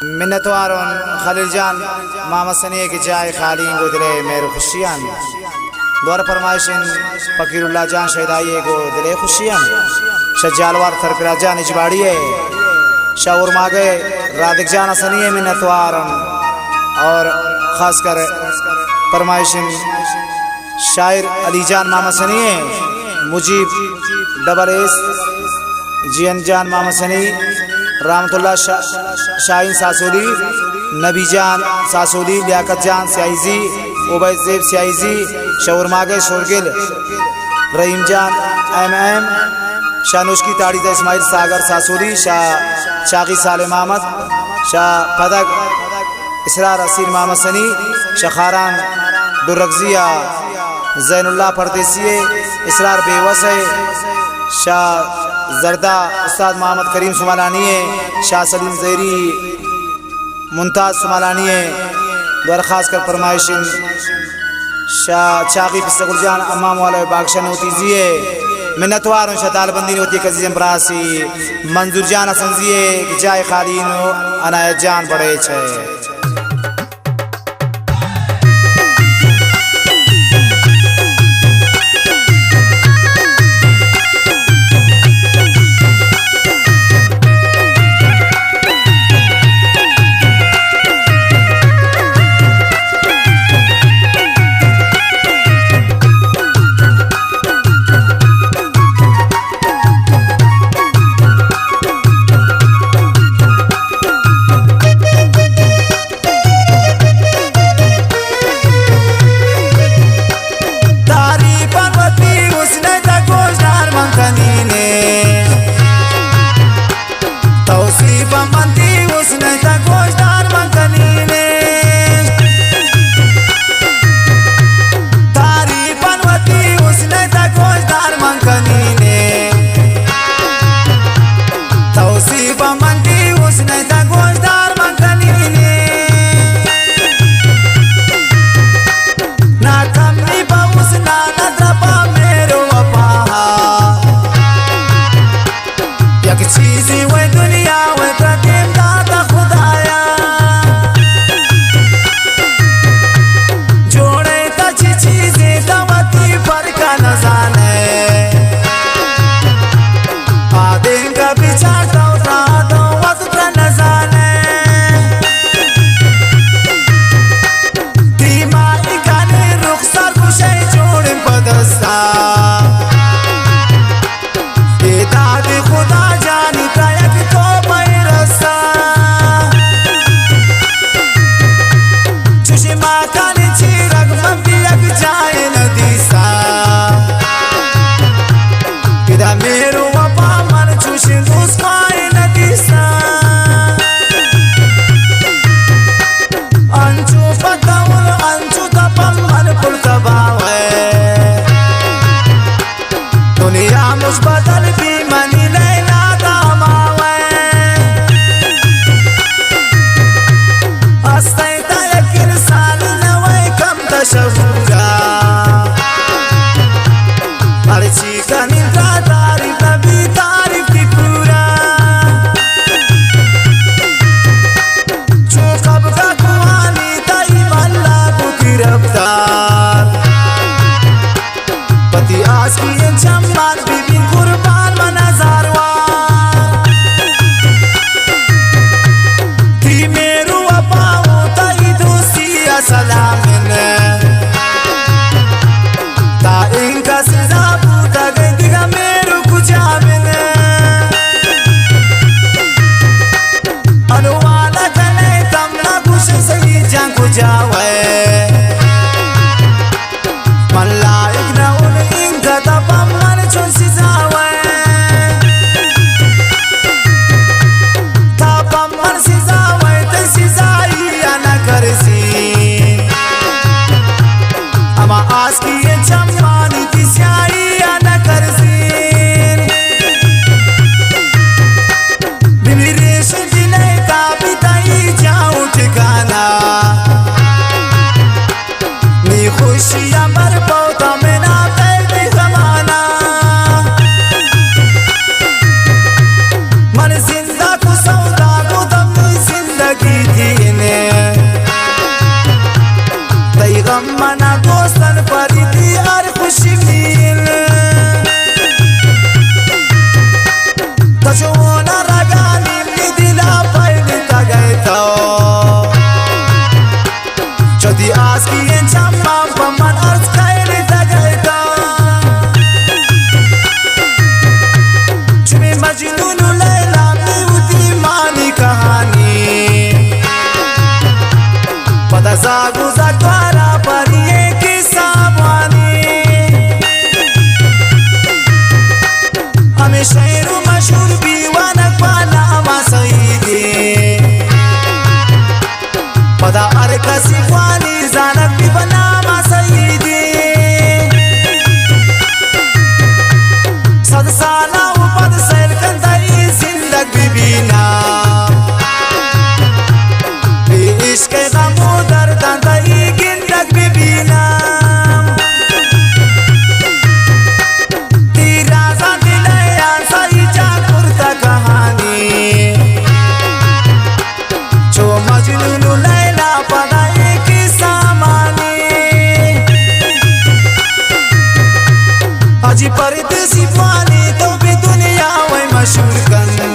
منتوار اوں خلیل جان محمد سنی ءِ کہ جاہ خالی ایں گوں دل ءِ مہر ءُ خوشیاں۔ دوبارہ فرمائش ایں فقیر اللہ جان شیدائی ءِ گوں دل ءِ خوشیاں۔ شاہ جالوار سرفراز جان اجباڑی ءِ، شاہ اورماگ ءِ رادک جان حسنی ءِ منتوار اوں۔ اور خاص کر فرمائش ایں شاعر علی جان محمد سنی ءِ، مجیب ڈبل ایس، جیئند جان محمد سنی، رحمت اللہ شا-، شاہین ساسولی، نبی جان ساسولی، لیاقت جان سیاہیزی، عبید زیب سیاہیزی، شاہ اورماگ ءِ شورگل، رحیم جان ایم ایم، شاہ نوشکی تاڑی ءِ اسماعیل ساگر ساسولی، شاہ چاغی صالح محمد، شاہ پدگ اسرار حسین محمد سنی، شاہ خاران درگزی ءِ، زین اللہ پردیسی ءِ، اسرار بیوس ءِ، شاہ زردہ استاد محمد کریم سمالانی ءِ، شاہ سلیم زہری، ممتاز سمالانی ءِ، درخواست کر فرمائش ایں شاہ چاغی پسہ گل جان امام والا ءِ، باگشاہ نوتیزی ءِ، منتوار اوں شاہ دالبندی ءِ وتی عزیزیں براسی منظور جان حسنزی ءِ کہ جاہ خالی ایں عنایت جان بڑیچ ءِ۔ تعریف وتی حسن ءَ تا گوشدار من کنینے۔ توصیف من تی حسن ءَ تا گوشدار من کنینے۔ تعریف وتی حسن ءَ تا گوشدار من کنینے۔ توصیف من تی حسن ءَ تا گوشدار من کنینے۔ نا کمی پہ حسن ءَ، نا درپا مہر ءُ وفا ءَ۔ یک چیزے وے دنیا وے ترا دیم داتا خدایا۔ جوڑے تا چی چیزے تا وتی فرق نزانے۔ آدینک ءَ بچار تو تا تو وت ترا نزانے۔ دیما ای کنے رخسار گوشے جوڑ پہ دستا۔ اے داد خدا جانی تا یک تو پہ رستا۔ چوشیں ماکانی چیرگ من بی یک جائے ندیستا۔ پدا مہر ءُ وفا من چوشیں دوست خواہے ندیستا۔ انچو پتاول، انچو تپم من پل تباوے۔ دنیا مش بدل بی منی لیلا داماوے۔ ہستے تا یک انسان نوے کم تشبورا۔ ہرچی کنی تا تعریف نبی تعریف تی پورا۔ چو کبگا کوانی تئی ملا بوتی رفتار۔ پتی آسکی چمان بی بی قربان من ہزار وار۔ تی مہر ءُ وفا ءُ تئی دوستی ءَ سلام نے۔ تا انکا سزا بوتگ دگہ مہر کجا بنے۔ انوال کنے تم نہ گوش سہی جان کجا وے۔ من لائق نہ اوں انکا تا پم من چون سزا وے۔ تا پم من سزا وے، تئی سزائی ءَ نہ کرزی۔ ہما آسکی ءِ چمانی تی سیاہی ءَ نہ کرزین۔ بمیریش دل ءِ تابی تئی جاہ ءُ ٹھکانہ۔ چی پردیسی پانی تو بی دنیا وی مشہور کن۔